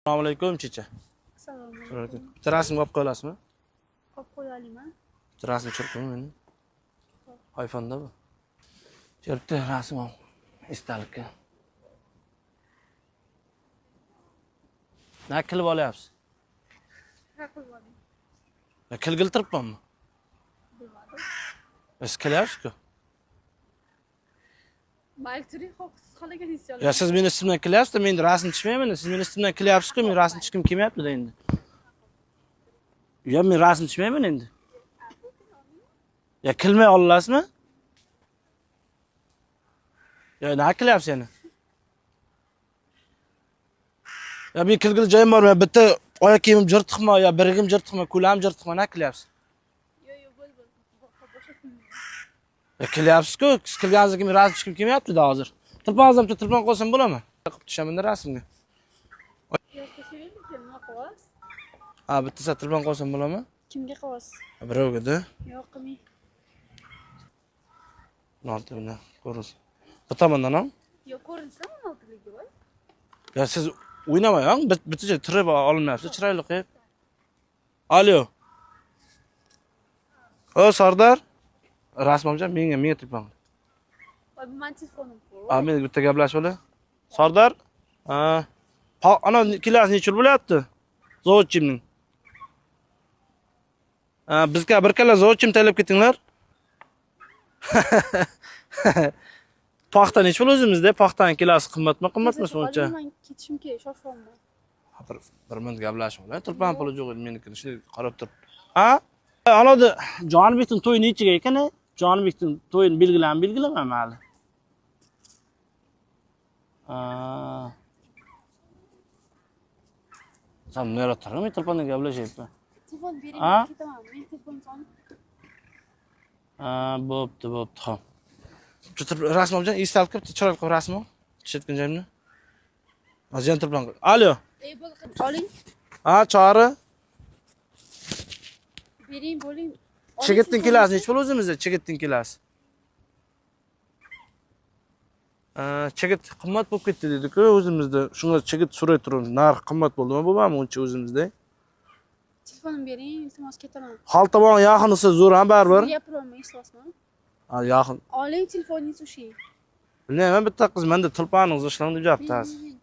Assalomu alaykum, checha. Assalomu alaykum. Bitta rasmga olib qo'ya olasizmi? Olib qo'ya olaman. Bitta rasm tushirib qo'ying meni. iPhone'da bu. Bitta rasm ol. Esdalikka. Na kilib olyapsiz? Ha, qilib oling. Ya kilgil turibmanmi? Bilmadim. Siz kilyapsiz-ku. Mayli turing, xo'p, siz xohlaganingizcha oling. Ya siz meni ustimdan kilyapsiz-da, men endi rasm tushmayman. Siz meni ustimdan kilyapsiz-ku, men rasm tushgim kelmayapti-da endi. Ya men rasm tushmayman endi. Ya kilmay olasizmi? Ya nima qilyapsiz yana? Ya men kilgil joyim bor, men bitta oyoq kiyimim jirtiqmi, yo birigim jirtiqmi, ko'lam jirtiqmi, nima qilyapsiz? Yo'q, yo'q, bo'l, bo'l. Bo'shatmang. Ya kilyapsiz-ku, siz kilganingizdan keyin men rasm tushgim kelmayapti-da hozir. Tilpon bitta tilpon qo'ysam bo'ladimi? Qilib tushaman-da rasmga. Yo'q, tashlaylik, nima qilyapsiz? Ha, bitta sat tilpon qo'ysam bo'ladimi? Kimga qilyapsiz? Birovga-da. Yo'q, qilmang. 16 bilan ko'rinsin. Bir tomondan ham. Yo'q, ko'rinsin 16 ligi voy. Ya siz o'ynamang, bitta joy turib olinmayapsiz, chiroyli qilib. Alo. O Sardor. Rasm olacağım, menga telefon. Voy, bu meni telefonim. Ha, men bitta gaplashib olay. Sardor. Ha. Ana kilosi necha pul bo'lyapti? Zavodchimning. Ha, bizga bir kala zavodchim tayyorlab ketinglar. Paxta necha pul o'zimizda? Paxtani kilosi qimmatmi, qimmatmi uncha? Men ketishim kerak, shoshyapman. Bir minut gaplashib olay. Tulpon puli yo'q edi menikini. Shunday qarab turib. Ha? Anodi Jonibekning to'yi nechiga ekan? Jonibekning to'yini belgilanmi, belgilamami hali? Ha. Sen nera turib, telefonda gaplashyapman. Telefon bering, Ha? ketaman. Men telefon solib. Ha, bo'pti, bo'pti, xo'p. Rasm olacağım, esdalik qilib, chiroyli qilib rasm ol. Tushayotgan joyimni. Hozir yana telefon qil. Alo. Ey, bo'l, oling. Ha, Chori. Bering, bo'ling. Chigitning kilosi nechi pul o'zimizda? Chigitning kilosi. Chigit qimmat bo'lib ketdi dedi-ku o'zimizda. Shunga chigit so'ray turibmiz. Narx qimmat bo'ldimi, bo'lmadimi uncha o'zimizda? Telefonimni bering, iltimos, ketaman. Xaltabon yaqinisi zo'r ham baribir. Gapiryapman, eslayapsizmi? Ha, yaqin. Oling telefoningizni ushlang. Bilmayman, bitta qiz menda tulponingizni ishlang deb yapti hozir. Bo'ling.